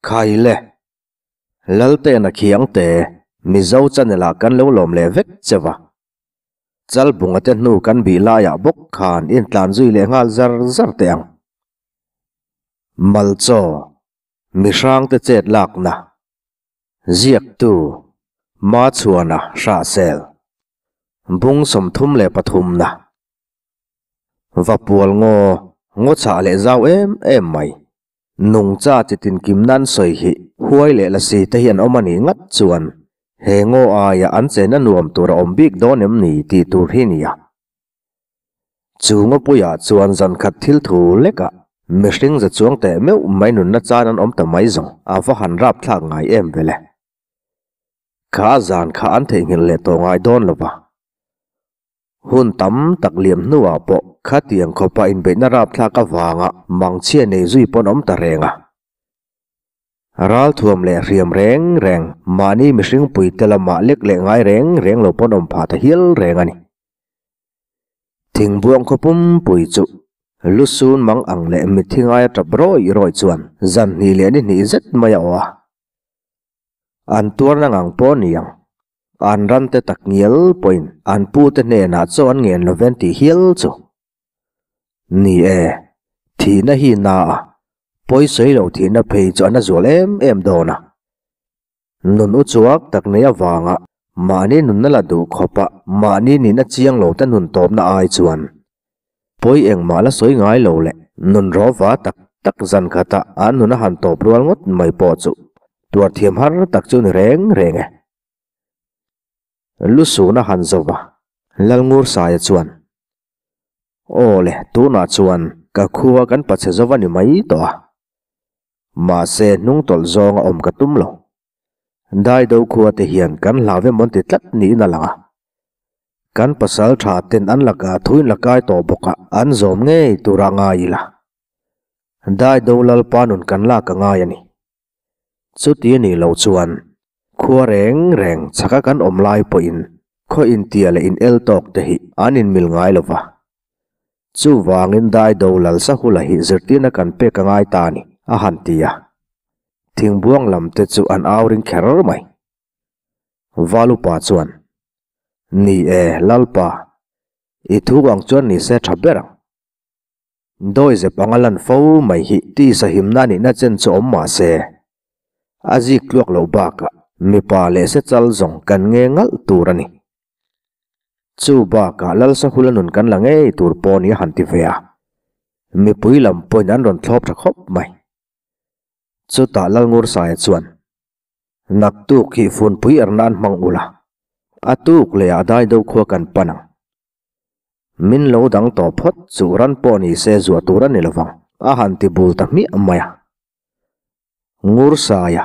Khaile. Laltena Khiangte, Mizo channel ah kan lo lawm leh vek che va. Chalbunga te hnu kan bih laiah bawk khan intlan zui leh nghal zar zar teh ang. Malchaw, Mihrangte chet lakna. Ziaktu, Machhuana Hrahsel. Bung 33 na. Vapual ngaw, ngaw chhah leh zau em em mai. Nungcha chi tinkim nan sawi hi huai leh lasi te hi an awm a nih ngat chuan he ngaw aia an chena nuam tur a awm bik dawn em ni tih tur hi nia. Chu ngawpuiah chuan zan khat thil thu lekah mihring za chuang teh meuh mai nunna chan an awm ta mai zawng a va han rapthlak ngai em vele. Kha zan kha an theihnghilh leh tawh ngai dawn lo va. Hun tam tak liam hnuah pawh khatiang khawpa inbeihna rapthlak avanga mangchhia nei zui pawn awm ta reng a. Ralthuam leh hriam reng reng, mahni mihring puite lamah lek leh ngai reng reng lo pawn awm phah ta hial reng a ni. Thingbuang khaw pumpui chu lusun mang ang leh mitthi ngaia tap rawih rawih chuan zan hnih leh ni hnih zet mai a awh a. An tuarna ngang pawh ni ang. An rante tak ngial pawhin an pute hnenah chaw an ngen lo ven tih hial chu. Ni e, thihna hi na a, pawi sawi lo thihna phei chu an a zual em em dawn a. Nun u chuak tak nei avanga mahni nunna la duh khawpa mahni nihna chiang lo te nun tawpna ai chuan pawi engmah la sawi ngai lo leh nun rawva tak tak zan khata an nun a han tawp rual ngawt mai pawh chu tuar thiam har tak chu ni reng reng e. Lusuna han zo va, Lalngursaia chuan, Aw le, tunah chuan ka khua kan pachhe zo va ni mai tawh a. Mahse, hnungtawlh zawnga awm ka tum lo. Daido khua te hian kan hlau em awn ti tlat niin a lang a. Kan pasal tha ten an lakah thuin la kai tawh bawk a, an zawm ngei tura ngai ila. Daido Lalpa nun kan lak a ngai a ni. Chuti a nih loh chuan khua reng reng chhaka kan awm lai pawhin khaw intia leh in el tawk te hi an inmil ngai lo va. Chuvangin Daido Lalsahula hi zirtirna kan pek a ngai ta a ni, a han ti a. Thingbuang lam te chu an au ring kher mai. Valupa chuan, Ni e, Lalpa, i thu ang chuan ni se tha ber ang. Dawi zep anga lan fo mai hi tisa himna nihna chen chu awm mah se, a zik tluak loh bakah mipa leh se chal zawng kan nge ngalh tur a ni. Chu bakah Lalsahula nun kan la ngei tur pawh ni a han ti ve a, mipui lam pawhin an rawn thlawp tha khawp mai. Chutah Lalngursaia chuan, Naktuk hi funpui er nan hmang ula, a tuk leh ah dai deuh khua kan pan ang. Min lo dang tawh phawt chu ran pawh ni se zuah tur a ni lo vang, a han ti bul ta hmiah mai a. Ngursaia,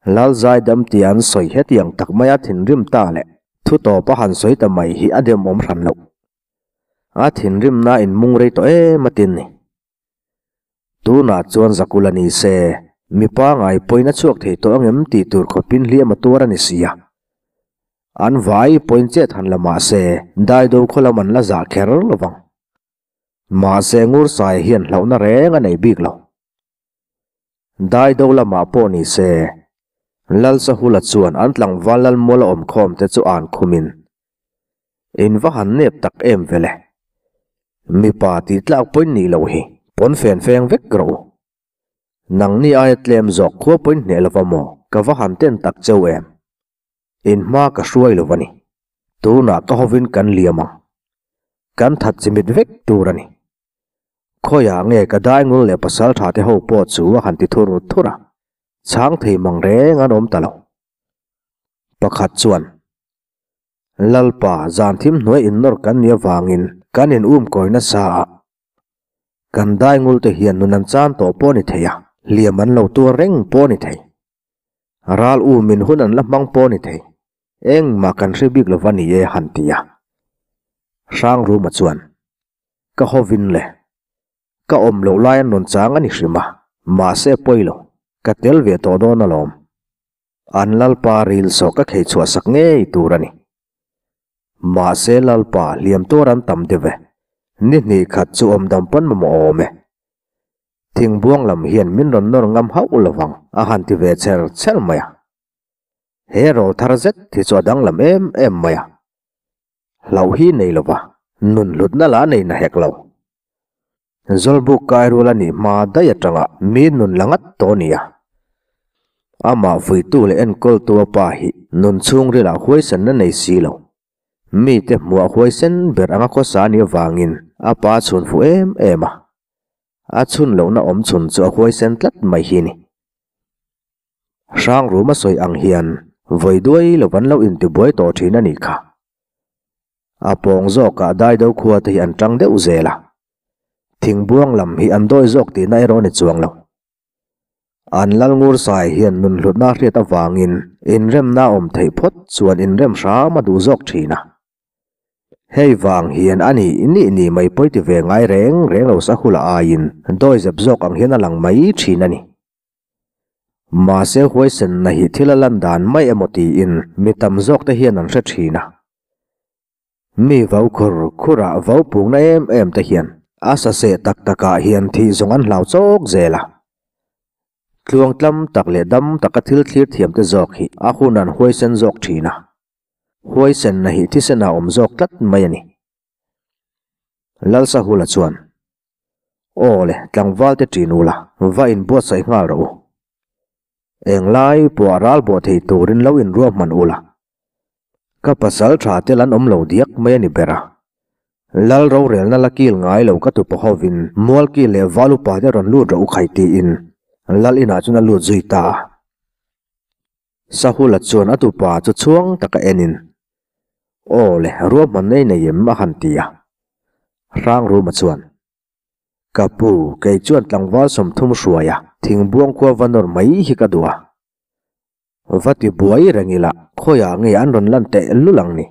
Lalzaidam tia an sawi hetiang tak maia thinrim ta leh thu tawp a han sawi ta mai hi a demawm hran loh. A thinrimna in mung rei tawh em a tin ni. Tunah chuan Zakula ni se, mipa ngai pawhin a chhuak thei tawh angem tih tur khawpin hliam a tuar a ni si a. An vai pawhin chet han la mah se, Daido khaw lam an la zah kher lo vang. Mahse Ngursaia hian hlauhna reng a nei bik lo. Daido lamah pawh ni se, Lalsahula chuan an tlangval Lalmuala awmkhawm te chu an khumin, In va han nep tak em vele. Mipa tih tlak pawhin nih loh hi, pawn fen feng vek rawh u. Nangni aia tlem zawk khua pawhin hneh lova maw? Ka va han ten tak cheu em? In hma ka hruai lo a ni. Tunah ka hovin kan liam ang. Kan that chimit vek tur a ni. Khawiah nge ka daingul leh pasal tha te ho pawh chu a han ti thur thur a, chhang thei mang reng an awm ta lo. Pakhat chuan, Lalpa, zan thim hnuai innawr kan nih avangin kan in um kawi nasa a, kan daingul te hian nun an chan tawh pawh a ni thei a, hliam an lo tuar reng pawh a ni thei. Ral u min hun an la hmang pawh a ni thei. Engmah kan hre bik lova ni e han ti a. Hrangruma chuan, Ka hawin le. Ka awm loh lai an rawn chang a ni hrim a, mahse pawi lo, ka tel ve tawh dawn alawm. An Lalpa ril sawh ka khei chhuah sak ngei tur a ni. Mahse Lalpa hliam tuar an tam deuh e, ni hnih khat chu awm dam pawn mamawh awm e. Thingbuang lam hian min rawn nawr ngam hauh lovang a han ti ve chher chher mai a. He rawlthar zet hi chu a danglam em em mai a. Hlauh hi nei lova, nun hlutna la nei na hek lo. Zawlbuk kai rual a nih hma daih atanga mi nun la ngat tawh a ni a. Amah vuitu leh enkawltu a pa hi nun chhungrilah huaisanna nei si lo. Mite hmuah huaisen ber anga khawsa a nih avangin a pa a chhun fuh em em a. A chhun lohna awm chhun chu a huaisen tlat mai hi a ni. Hrang rum a sawi ang hian vawi duai lo an lo intibuai tawh thin a nih kha. A pawng zawkah daido khua te hi an tang deuh zel a. Thingbuang lam hi an dawi zawk tihna erawh a ni chuang lo. An lal ngur sai hian nunhlutna hriat avangin inremna awm theih phawt chuan inrem hram a duh zawk thin a. Hei vang hian a nih nih ni mai pawi ti ve ngai reng reng lo sahula aiin dawizep zawk ang hian a lang mai thin a ni. Mahse huaisenna hi thil a lan dan mai emaw tiin mi tam zawk te hian an hre thin a. Mi vau khur khurah vau pungna em em te hian a saseh tak takah hian thih zawng an hlau chawk zel a. Tluang tlam tak leh dam taka thil thlir thiam te zawk hi a hun an huaisen zawk thin a. Huaisenna hi thisen a awm zawk tlat mai a ni. Lalsahula chuan, Aw le, tlangval te ṭin ula, va inbuatsaih nghal rawh u. Englai pawh a ral bawh thei turin lo inruahman ula. Ka pasal ṭha tel an awm lo diak mai a ni ber a. Lal rorelna la kil ngai lo ka tupa hovin Mualki leh Val upa te rawn lut rawh u khai tiin Lal inah chuan a lut zui ta a. Sahula chuan a tupa chu chhuang taka enin, Aw le, ruahman nei nei em? a han ti a. Hrangruma chuan, Ka pu, kei chuan tlangval 30 hruaia thingbuang khua va nawr mai hi ka duh a. Va ti buai reng ila, khawiah nge an rawn lan teh lul ang ni?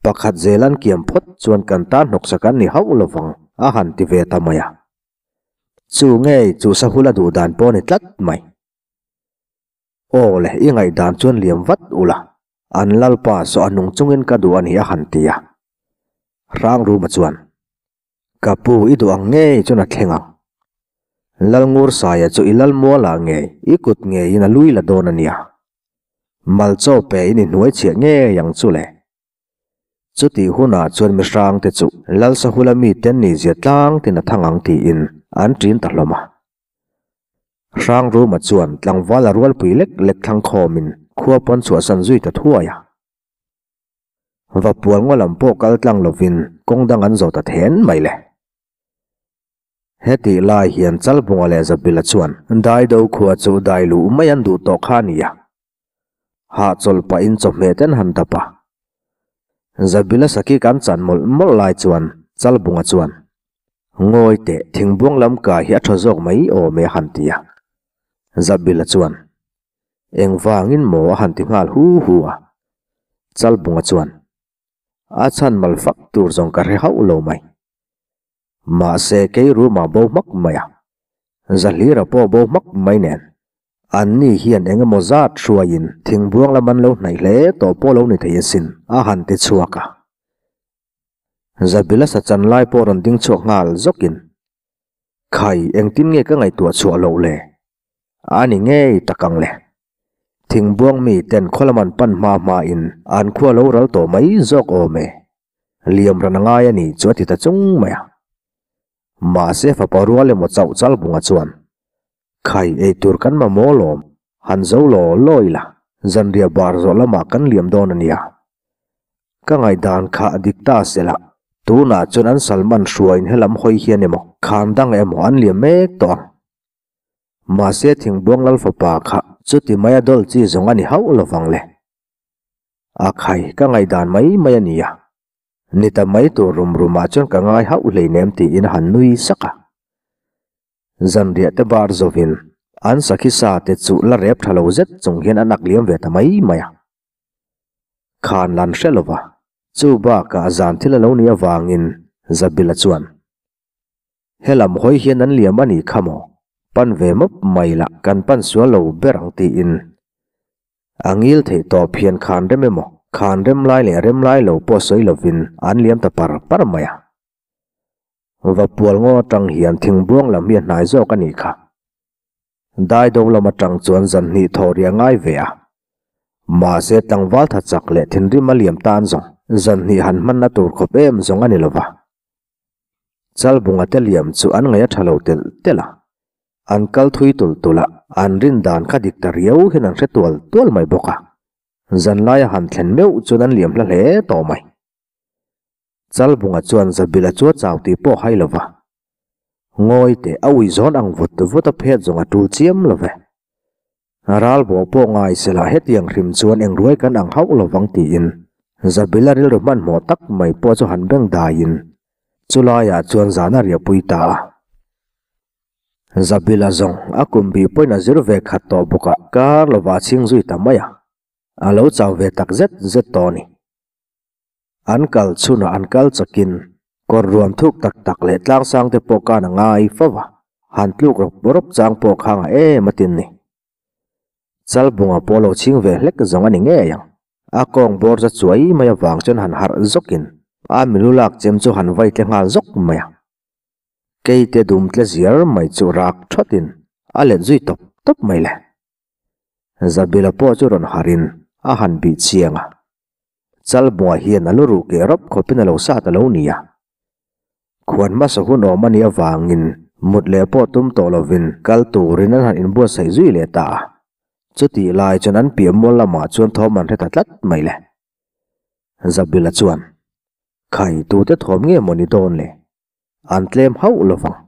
Pakhat zel an kiam phawt chuan kan tan hnawksak an ni hauh lovang, a han ti ve ta mai a. Chu ngei chu Sahula duh dan pawh a ni tlat mai. Aw le, i ngaihdan chuan liam vat ula, an lalpa saw a nung chungin ka duh a ni a han ti a. Hrangruma chuan, Ka pu i duh ang ngei chuan a thleng ang. Lalngursaia chu i lalmualah ngei, i kut ngeiin a lui la dawn a nia. Malchaw pe in i hnuai chhiah ngei ang chu le. Chutih hunah chuan mihrangte chu Lalsahula miten ni zia tlang tin a thang ang tiin an ṭin ta hlawm a. Hrangruma chuan tlangval a rualpui lek lek thlang khawmin khua pawn chhuahsan zui ta thuai a. Vapual ngaw lam pawh kal tlang lovin kawng dang an zo ta then mai le. Hetih lai hian Chalbunga leh Zabila chuan Daido khua chu dai luh mai an duh tawh kha a ni a. Hahchawlh pahin chawhmeh ten han dap a. Zabila saki kan chan mawlh mawlh lai chuan Chalbunga chuan, Ngawi teh, thingbuang lam kai hi a tha zawk mai awm e a han ti a. Zabila chuan, Engvangin maw a han ti nghal hu hu a. Chalbunga chuan, A chhan mal fak tur zawng ka hre hauh lo mai. Mahse kei room-ah bo hmak mai a, Zahlira pawh bo hmak mai nen. Anni hian eng emaw zat hruaiin thingbuang lam an lo hnaih hle tawh pawh lo ni thei asin, a han ti chhuak a. Zabila sachan lai pawh rawn ding chhuak nghal zawkin, Khai, engtin nge ka ngaihtuah chhuah loh le? A ni ngei tak ang le. Thingbuang mi ten khaw lam an pan hma hmain an khua lo ral tawh mai zawk awm e. Liam ran a ngai a ni chu a ti ta chung mai a. Mahse fapa rual emaw chauh Chalbunga chuan, Khai ei tur kan mamawh lawm, han zo law law ila, zanriah bar zawh lamah kan liam dawn a nia. Ka ngaihdan kha a dik ta sela, tunah chuan an Salman hruaiin helam hawi hian emaw khan dang emaw an liam mek tawh ang. Mahse thingbuang lal fapa kha chuti mai a dawl chi zawng a ni hauh lovang le. A khai, ka ngaihdan mai mai a nia. Ni ta mai tur rum rumah chuan ka ngai hauh hleinem tiin a han nui sak a. Zanriah te bar zovin an sakhi sa te chu la rep tha lo zet chung hian an ak liam ve ta mai mai a. Khan lan hre lova, chu bakah zan thil a lo nih avangin Zabila chuan, Helam hawi hian an liam a nih kha maw? Pan ve mawp mai lah kan pan sual lo ber ang tiin a ngil theih tawp hian khan rem emaw, khan rem lai leh rem lai lo pawh sawi lovin an liam ta par par mai a. Vapual ngaw atang hian thingbuang lam hi a hnai zawk a nih kha. Daido lam atang chuan zan hnih thaw ri a ngai ve a. Mahse tlangval tha chak leh thinrim a liam tan zawng zan hnih han hmanna tur khawp em zawng a ni lova. Chalbunga te liam chu an ngaih a tha lo telh telh a. An kal thui tulh tulh a, an rin dan kha dik ta riau hian an hre tual tual mai bawk a. Zanlaia han thlen meuh chuan an liam hla hle tawh mai. Chalbunga chuan Zabila chu a chau tih pawh hai lova. Ngawi teh, a ui zawn ang vut vut a phet zawng a tul chiam lo ve. Ralbaw pawh ngai sela hetiang hrim chuan eng ruai kan ang hauh lovang tiin Zabila rilru hmanhmawh tak mai pawh chu han beng daiin chulaiah chuan zan a riahpui ta a. Zabila zawng a kum bih pawhin a zir ve khat tawh bawk a, kar lovah a chhing zui ta mai a. A lo chau ve tak zet zet tawh a ni. An kal chhunah an kal chakin kawr ruam thuk tak tak leh tlangsang te pawh khan a ngai fo va, han tluk rawp rawp chang pawh kha nga em a tin ni. Chalbunga pawh lo chhing ve hlek zawng a ni ngei ang. A kawng bawr za chuai mai avang chuan han harh zawkin a milu lak chem chu han vai tle nghal zawk mai a. Keite dum tle ziar mai chu rak thatin a let zui tawp tawp mai le. Zabila pawh chu rawn harin a han bih chiang a. Chalbunga hian a lu ruh keh rawp khawpin a lo sat a lo ni a. Khuan hmasa hun awm a nih avangin mut leh pawh tum tawh lovin kal turin an han inbuatsaih zui leh ta a. Chutih lai chuan an piah mual lamah chuan thawm an hre ta tlat mai le. Zabila chuan, Khai, tute thawm nge maw ni dawn le? An tlem hauh lo vang.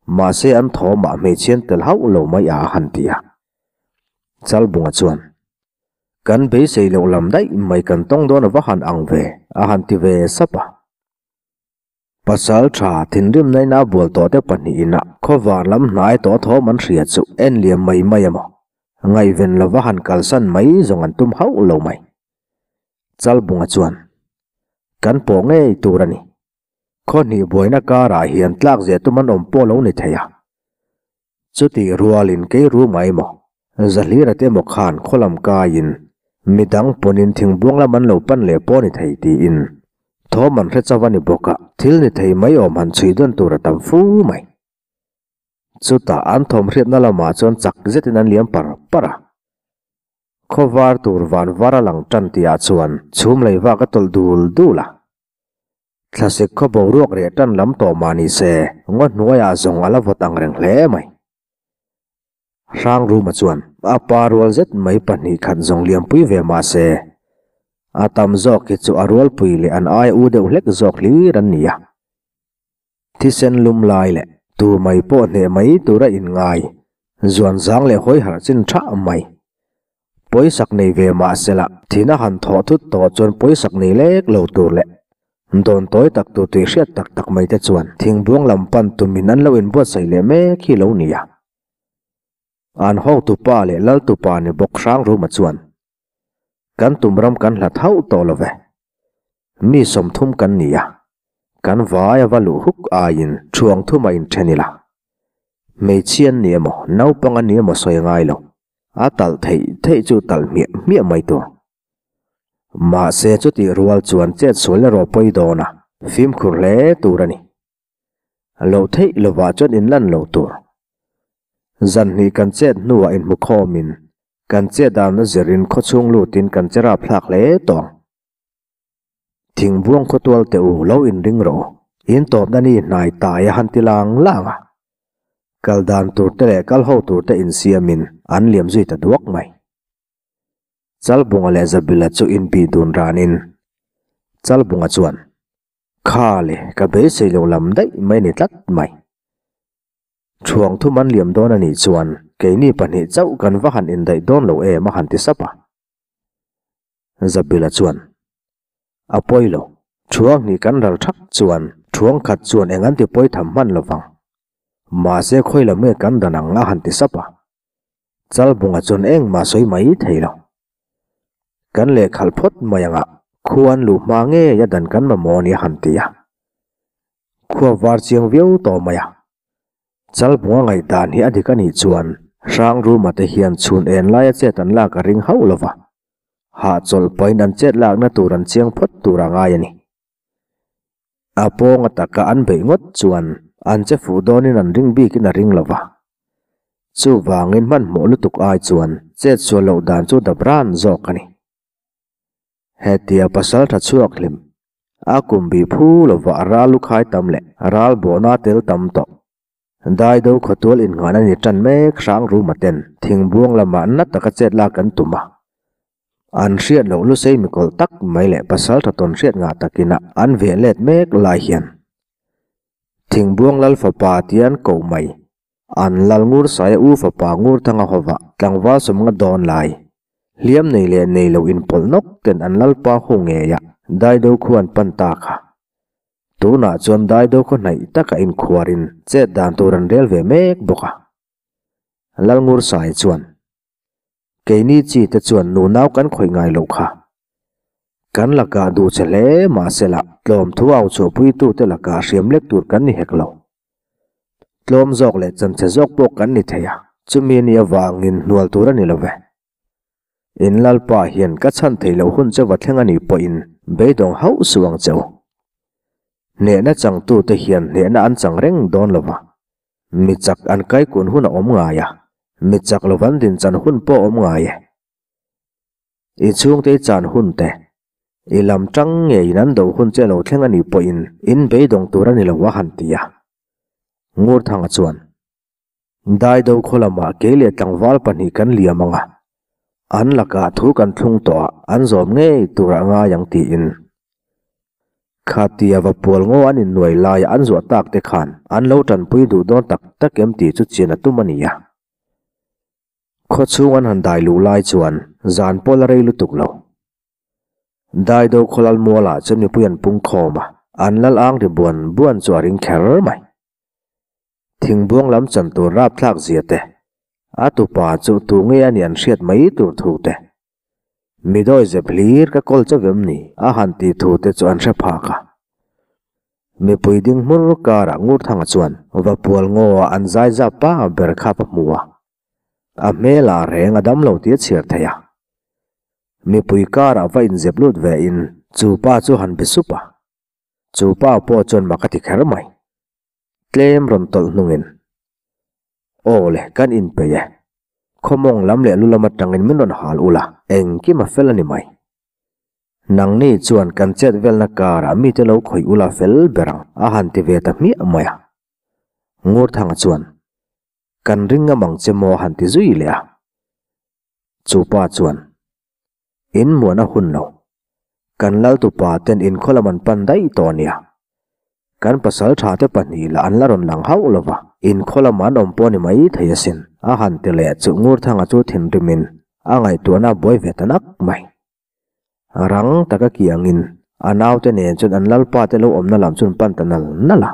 Mahse an thawmah hmeichhian tel hauh lo mai a a han ti a. Chalbunga chuan, Kan beisei loh lam daih mai kan tawng dawn a va han ang ve, a han ti ve sap a. Pasal tha thinrimna in a bual tawh te pahnihin a khawvar lam hnai tawh thawm an hria chu en liam mai mai emaw, ngaihven lova han kalsan mai zawng an tum hauh lo mai. Chalbunga chuan, Kan pawh ngei tur a ni. Khaw hnih buaina karah hian tlak zeh tum an awm pawh lo ni thei a. Chutih rualin kei ru mai maw? Zahlira te maw khan khaw lam kaiin midang pawnin thingbuang lam an lo pan leh pawh ni thei tiin thawm an hre chauh a ni bawk a, thil ni thei mai awm han chhui dawn tur a tam fu mai. Chutah an thawm hriatna lamah chuan chak zetin an liam par par a. Khawvar tur van var a lang tan tihah chuan chhum lei vak a tawlh dul dul a. Thlasik khaw boruak reh tan lam tawh mah ni se, ngaw hnuaiah zawng a la vawt ang reng hle mai. Hrangruma chuan a pa rual zet mai 2 khat zawng liampui ve mah se, a tam zawk hi chu a rualpui leh an aia u deuh hlek zawk hlir an ni a. Thisen lum lai leh tu mai pawh hneh mai tura inngai, zuan zang leh hawi harh chin thah mai. Pawisak nei ve mah sela, thina han thawh thut tawh chuan pawisak nei lek lo tur leh dawn tawi tak tur tih hriat tak tak mai te chuan thingbuang lam pan tumin an lo inbuatsaih leh mek hi lo ni a. An hotupa leh laltupa ni bawk Hrangruma chuan, Kan tum ram kan hlat hauh tawh lo ve. Mi 30 kan ni a, kan vai a va luh huk aiin thuang thum a inthen ila. Hmeichhia an ni emaw, naupang an ni emaw sawi a ngai lo. A talh theih theih chu talh hmiah hmiah mai tur. Mahse chutih rual chuan chet sual erawh pawi dawn a, fimkhur hle tur a ni. Loh theih lovah chuan inlan lo tur. Zan hnih kan chet hnuah inhmu khawmin kan chet dan a zirin khawchhung lutin kan che rap thlak hle tawh ang. Thingbuang khawtual teh u lo inring rawh u, in tawpna ni hnai tai a han ti lang lang a. Kal dan tur te leh kal ho tur te insiamin an liam zui ta duak mai. Chalbunga leh Zabila chu inbih dun ranin Chalbunga chuan, Kha le, ka beisei lo lam daih mai ni tlat mai. Thuang thum an liam dawn a nih chuan keini pahnih chauh kan va han indaih dawn lo em a han ti sap a. Zabila chuan, A pawi lo, thuang hnih kan ral thak chuan thuang khat chuan eng an ti pawi tham hman lo vang. Mahse khawi lam nge kan dan ang a han ti sap a. Chalbunga chuan engmah sawi mai thei lo. Kan lehkhalh phawt mai anga khuan luh hma ngei a dan kan mamawh a ni a han ti a. Khua var chiang viau tawh mai a. Chalbunga ngaihdan hi a dik a nih chuan Hrangruma te hian chhun en laia chet an lak a ring hauh lo va. Hahchawlh pahin an chet lakna tur an chiang phawt tur a ngai a ni. A pawng ataka an beih ngawt chuan an che fuh dawnin an ring bikin a ring lo va. Chuvangin hmanhmawh lutuk ai chuan chet sual loh dan chu dap ran zawk a ni. Hetia pasal tha chhuak hlim, a kum bi phu lova ral lu khai tam leh ral bawhna tel tam tawh. Daido khawtual innghahna ni tan mek hrang ruma ten thingbuang lamah na taka chet lak an tum a. An hriat loh lusei mikawlh tak mai leh pasal tha tawn hriat ngah takina an veh let mek lai hian Thingbuang lal fapa tian koh mai an lal ngur saia u fapa ngur thanga hova tlangval sawmnga dawn lai hliam nei leh nei lo inpawlh nawk ten an lalpa ho ngei a Daido khu an pan ta kha. Tunah chuan Daido khaw hnaih taka inkhuarin chet dan tur an rel ve mek bawk a. Lalngursai chuan, Keini chi te chuan nunau kan khawih ngai loh kha. Kan lakah duh che hle mahsela tlawm thu au chhuahpuitute lakah hriam lek tur kan ni hek lo. Tlawm zawk leh chanchhe zawk pawh kan ni thei a, chumi ni avangin hnual tur a ni lo ve. In Lalpa hian ka chhan theih loh hun che va thleng a nih pawhin beidawng hauh suh ang che u. Hnehna changtute hian hnehna an chang reng dawn lo va, mi chak an kaikun hun a awm ngai a, mi chak lo an dinchan hun pawh a awm ngai e. I chhungte i chan hun te, i lam tang ngeiin an do hun che lo thleng a nih pawhin in beidawng tur a ni lo a han ti a. Ngurthanga chuan, Daido khaw lamah kei leh tlangval pahnih kan liam ang a, an lakah thu kan thlung tawh a, an zawm ngei tur a ngai ang tiin. Khatia va pual ngaw an innuai laia an zuah tak te khan an lo tanpui duh dawn tak tak em tih chu chian a tum a ni a. Khaw chhung an han dai luh lai chuan zan pawl a rei lutuk lo. Daido khaw lal mualah chuan mipui an pung khawm a, an lal ang ri buan buan chu a ring kher mai. Thingbuang lam chan tur rapthlak zia te, a tupa chu tu nge a nih an hriat mai tur thu te, Midawi zep hlir ka kawl chauh em ni a han tih thu te chu an hre phak a. Mipui ding hmur karah Ngurthanga chuan Vapual ngaw ah an zai zap pa ber kha va hmu a. A hmelah reng a dam lo tih a chhiar thei a. Mipui karah va inzep lut ve in chu pa chu han be sup a. Chu pa pawh chuan mak a ti kher mai. Tlem rawn tawlh hnungin, Aw le, kan inpeih e. Khawmawng lam leh lu lam atangin min rawn hal ula, engkim a fel a ni mai. Nangni chuan kan chet velna karah mite lo khawih ula fel ber ang, a han ti ve ta hmiah mai a. Ngurthanga chuan, Kan ring ngam ang che maw a han ti zui leh a. Chu pa chuan, In muan a hun lo. Kan laltupa ten inkhaw lam an pan daih tawh a nia. Kan pasal tha te pahnih lah an la rawn lang hauh lo va, inkhaw lamah an awm pawh a ni mai thei asin, a han ti leh chu Ngurthanga chu thinrimin a ngaihtuahna a buai ve ta nak mai. Rang taka kiangin a naute nen chuan an lalpa te lo awmna lam chu an pan ta nal nal a.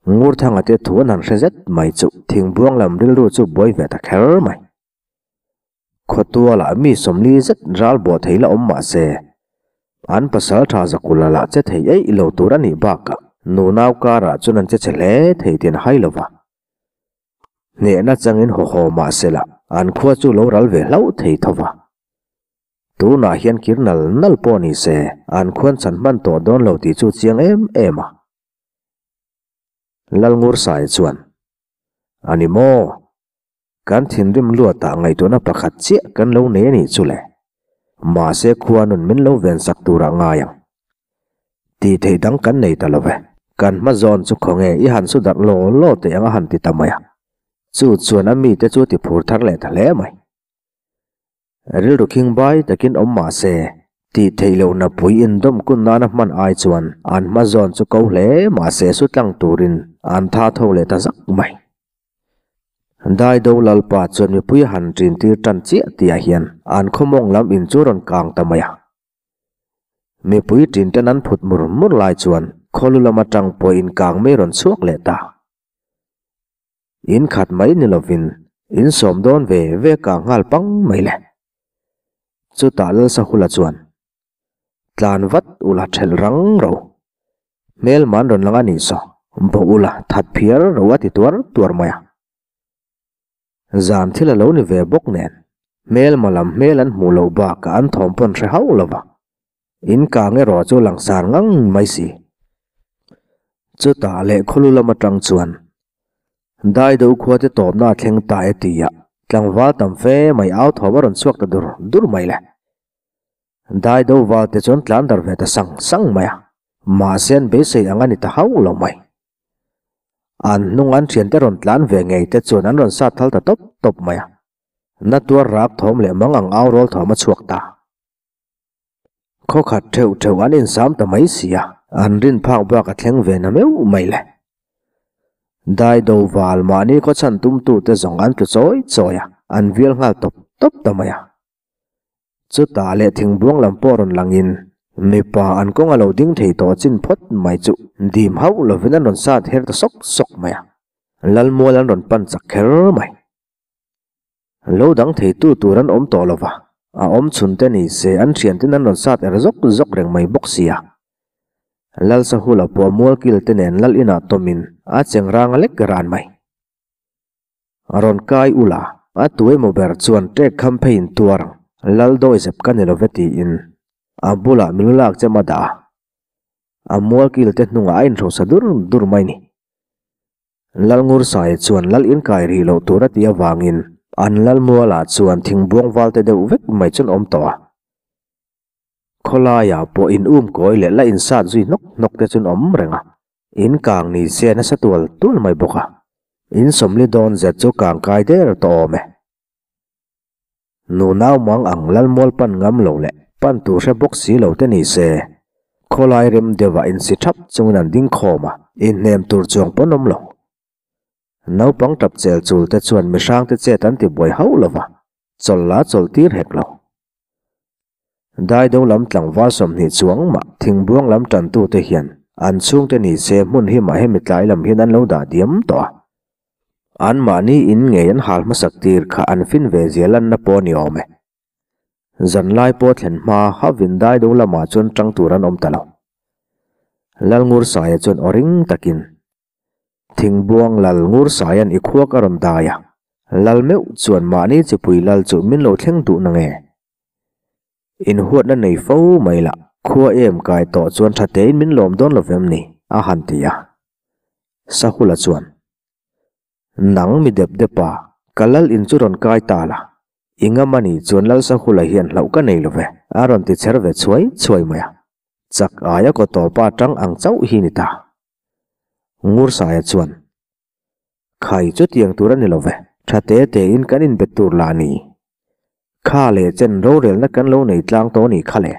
Ngurthanga te thu an han hre zet mai chu thingbuang lam rilru chu buai ve ta kher mai. Khawtualah mi sawmli zet ral buah thei la awm mah se, an pasal tha zakula lah che thei eih lo tur a nih bakah nunau karah chuan an che chhe hle thei tih an hai lo va. Hnehna changin haw haw mah se lah an khua chu lo ral ve hlauh thei tho va. Tunah hian kir nal nal pawh ni se an khuan chhan hman tawh dawn lo tih chu chiang em em a. Lalngursai chuan, A ni maw? Kan thinrim luatah ngaihtuahna pakhat chiah kan lo nei a nih chu le. Mahse khua nun min lo ven sak turah ngai ang. Tih theih dang kan nei ta lo ve. Kan hma zawn chu khawnge i han su darh law law teh ang a han ti ta mai a. Chu chuan a mite chu ti phur thar leh ta hle mai. Rilru khing bai takin awm mah se, tih theih lohna pui indawm kun nana hman ai chuan an hma zawn chu ko hle mah se su tlang turin an tha tho leh ta zak mai. Daido Lalpa chuan mipui a han ṭin tir ṭan chiah tihah hian an khawmawng lam in chu rawn kang ta mai a. Mipui ṭin ten an phut mur mur lai chuan khawlu lam aṭang pawh in kang mai rawn chhuak leh ta. In khat mai ni lovin in sawm dawn ve ve ka nghal pang mai le. Chutah Lalsahula chuan, Tlan vat ula thelh rang ro. Hmel man rawn lang a nih saw, bawh ula that phiar ro a ti tuar tuar mai a. Zan thil a lo ni ve bawk nen, hmelma lam hmel an hmuh loh bakah an thawm pawn hre hauh lo va. In kang erawh chu langsar ngang mai si. Chutah leh khawlu lam atang chuan Daido khua te tawpna a thleng ta e tia tlangval tam fe mai au thawm a rawn chhuak ta dur dur mai le. Daido val te chuan tlan dar ve ta sang sang mai a, mahse an beisei ang a ni ta hauh lo mai. An hnung an thiante rawn tlan ve ngei te chuan an rawn sat thal ta tawp tawp mai a, na tuar rak thawm leh mang ang au rawl thawm a chhuak ta. Khaw khat theuh theuh an insam ta mai si a, an rin phak bak a thleng ve na meuh mai le. Daido val mahni khaw chhan tumtute zawng an tlu chawi chawi a, an vial nghal tawp tawp ta mai a. Chutah leh thingbuang lam pawh rawn langin mipa an kawng a lo ding thei tawh chin phawt mai chu dim hauh lovin an rawn sat her ta sawk sawk mai a, Lalmual an rawn pan chak kher mai. Lo dang theitu tur an awm tawh lova, a awm chhun te ni se an thianten an rawn sat er zawk zawk reng mai bawk sia. Lalsahula pawh mualkil te nen lal inah tawmin a cheng rang a lek ran mai. A rawn kai ula, a tu emaw ber chuan ṭek kham pheiin tuar ang, lal dawi zep ka ni love tiin a bulah min lak chem a dah a. A mualkil te hnungah a inhrosa dur dur mai ni. Lalngursaia chuan lal inkai rih loh tur a tih avangin an lalmualah chuan thingbuang valte deuh vek mai chuan awm tawh a. Khawlaiah pawh in um kawi leh la insat zui hnawk hnawk te chuan awm reng a. In kang ni se nasa tual tual mai bawk a, in sawmli dawn zet chu kang kai der tawh awm e. Nu nau mang ang lalmual pan ngam lo leh pan tur hre bawk si lo te ni se, khawlai rem deuhah insi thap chungin an ding khawm a, inhnem tur chuang pawn awm lo. Naupang tap chel chul te chuan mihrang te chet an ti buai hauh lo va, chawlh la chawlh tir hek lo. Daido lam tlangval 20 chuang mah thingbuang lam tantute hian an chhungte ni se hmun hi mah hemi tlai lam hian an lo dah diam tawh a. Anmahni in ngei an hal hmasak tir kha an fin ve zia lanna pawh a ni awm e. Zanlai pawh thlen hma havin Daido lamah chuan tang tur an awm ta lo. Lalngursaia chuan aw ring takin Thingbuang lal Ngursaia'n i khuak a rawn dai a, lal meuh chuan mahni chipui lal chu min lo thleng duh na nge? Inhuatna nei fo mai lah, khua em kai tawh chuan tha tein min lawm dawn lo vem ni? a han ti a. Sahula chuan, Nang mi dep dep a, ka lal in chu rawn kai ta la, i ngam a nih chuan lal Sahula hian hlauh ka nei lo ve, a rawn ti chher ve chhuai chhuai mai a. Chak aia kaw tawpa tang ang chauh hi ni ta. Ngursaia chuan, Khai chutiang tur a ni lo ve, tha te tein kan inbet tur lah ni. Kha leh chen rorelna kan lo nei tlang tawh ni kha le.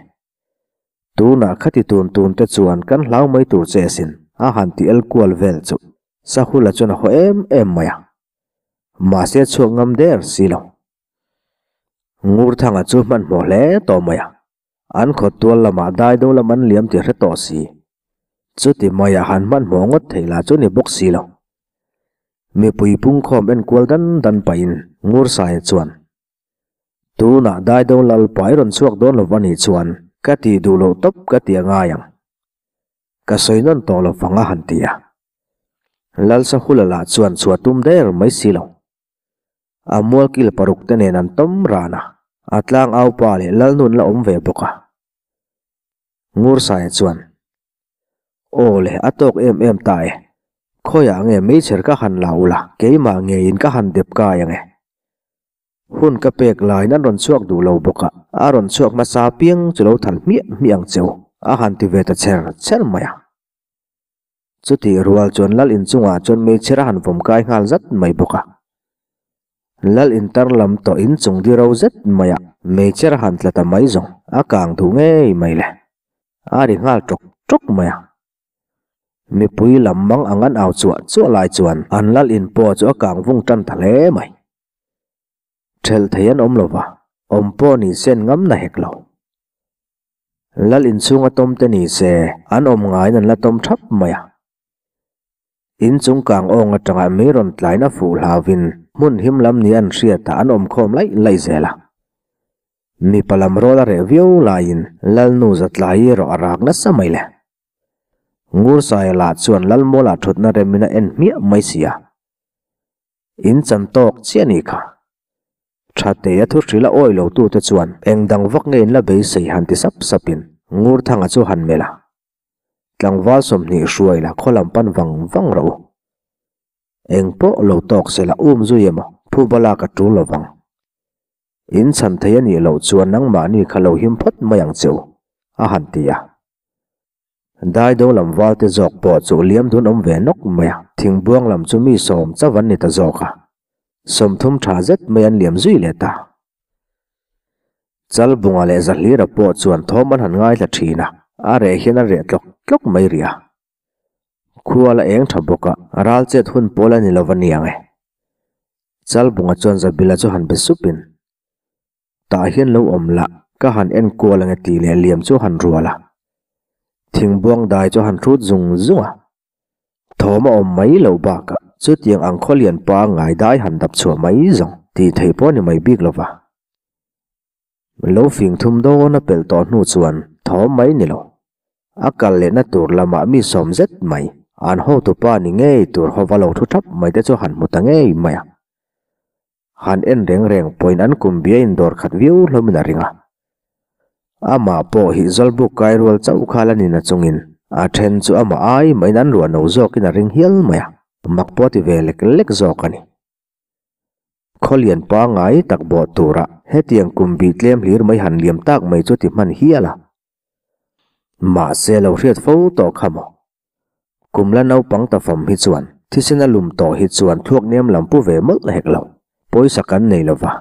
Tunah khati tun tun te chuan kan hlau mai tur che asin, a han ti el kual vel chu Sahula chuan a haw em em mai a. Mahse chhuak ngam der si lo. Ngurthanga chu hmanhmawh hle tawh mai a. An khaw tual lamah daido lam an liam ti hre tawh si. Chuti maiah han hmanhmawh ngawt thei lah chu ni bawk si lo. Mipui pungkhawm enkual dan dan pahin Ngursaia chuan, Tunah daido lalpa i rawn chhuak dawn lo va nih chuan ka tih duh loh tawp ka ti a ngai ang. Ka sawi nawn tawh lo vang a han ti a. Lalsahula lah chuan chhuah tum der mai si lo. A mualkil paruk te nen an tawm ran a, a tlang au pa leh Lalnun la awm ve bawk a. Ngursaia chuan, Aw le, a tawk em em ta e. Khawiah nge meichher ka han la ula, keimah ngeiin ka han dep kai ang e. Hun ka pek laiin an rawn chhuak duh lo bawk a, a rawn chhuak hmasa piang chu lo than hmiah hmiah ang che u, a han ti ve ta chher chher mai a. Chutih rual chuan lal inchungah chuan meichher a han vawm kai nghal zat mai bawk a. Lal intar lam tawh inchung di ro zet maiah meichher a han tla ta mai zawng a kang duh ngei mai le. A ri nghal ṭawk ṭawk mai a. Mipui lam mang ang an au chuah chuah lai chuan an lal in pawh chu a kang vung ṭan ta hle mai. Ṭhelh thei an awm lo va, awm pawh ni sen ngam na hek lo. Lal inchhunga tawm te ni se an awm ngaiin an la tawm thap mai a. Inchung kang awng atanga mei rawn tlain a fuh hlauvin hmun him lam ni an hriatah an awm khawm laih laih zel a. Mipa lam rawl a reh viau laiin Lalnu zatlai erawh a rak nasa mai le. Ngursaia lah chuan Lalmualah thutna remin a en hmiah mai si a. In chan tawk chiah ni kha. Tha te a thu hrilh a awi lo tute chuan eng dang vak nge in la beisei han ti sap sap in Ngurthanga chu han melh a, Tlangval 20 hruai la khaw lam pan vang vang rawh u. Eng pawh lo tawk se la um zui emaw phuba lak a tul lovang. In chhan thei a nih loh chuan nangmahni kha lo him phawt mai ang che u, a han ti a. Daido lam valte zawk pawh chu liam dun awm ve nawk mai a, thingbuang lam chu mi sawm chauh an ni ta zawk a, 30 tha zet mai an liam zui leh ta. Chalbunga leh Zahlira pawh chuan thawm an han ngaithla thin a, a reh hian a reh tlawk tlawk mai rih a. Khua la eng tha bawk a, ral chet hun pawl a ni lo va niang e. Chalbunga chuan Zabila chu han be supin, Tah hian lo awm lah, ka han en kual ange tih leh liam chu han rual a. Thingbuang dai chu han hrut zung zung a. Thawm a awm mai loh bakah chutiang ang khawlian pa ngai dai han dap chhuah mai zawng tih theih pawh ni mai bik lova. Lo fing thum dawn a pelh tawh hnu chuan thawm mai ni lo. A kal lehna tur lamah mi sawm zet mai an hotupa ni ngei tur hova lo thu thap mai te chu han hmu ta ngei mai a. Han en reng reng pawhin an kum bia in dawr khat viau hlawmin a ring a. Amah pawh hi Zawlbuk kai rual chauh kha la ni na chungin a then chu amah ai mahin an ruah no zawkin a ring hial mai a, mak pawh a ti ve lek lek zawk a ni. Khawlian pangngai tak bawh tura hetiang kum bih tlem hlir mai han liam tak mai chu ti hman hial a. Mahse lo hriat fo tawh kha maw? Kum la naupang ta fam hi chuan thisen a lum tawh hi chuan thluak nem lam pu ve mawlh hek lo. Pawisa kan nei lova,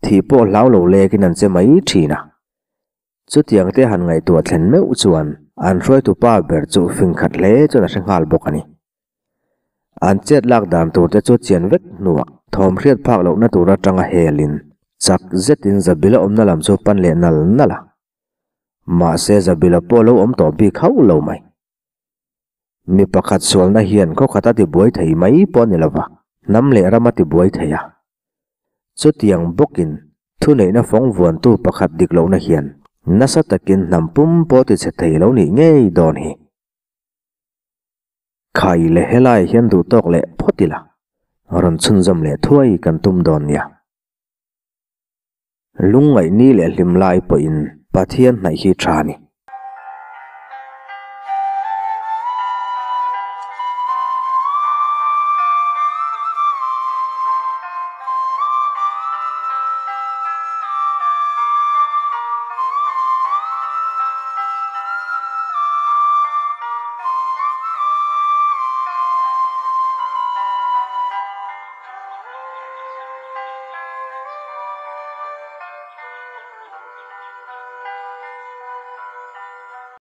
thih pawh hlau lo lekin an che mai thin a. Chutiang te han ngaihtuah thlen meuh chuan an hruaitu pa ber chu fing khat hle chuan a hre nghal bawk a ni. An chet lak dan tur te chu chian vek hnuah thawm hriat phak lohna tur atanga helin chak zetin Zabila awmna lam chu pan leh nal nal a. Mahse Zabila pawh lo awm tawh bik hauh lo mai. Mi pakhat sualna hian khawkhat a tibuai thei mai pawh a ni lova, hnam leh ram a tibuai thei a. Chutiang bawkin thuneihna fawng vuantu pakhat dik lohna hian nasa takin hnam pum pawh tichhe thei lo nih ngei dawn hi. Khai leh helai hian duhtawk leh phawt ila, rawn chhunzawm leh thuai kan tum dawn nia. Lungngaih ni leh hlim lai pawhin Pathian hnaih hi tha a ni.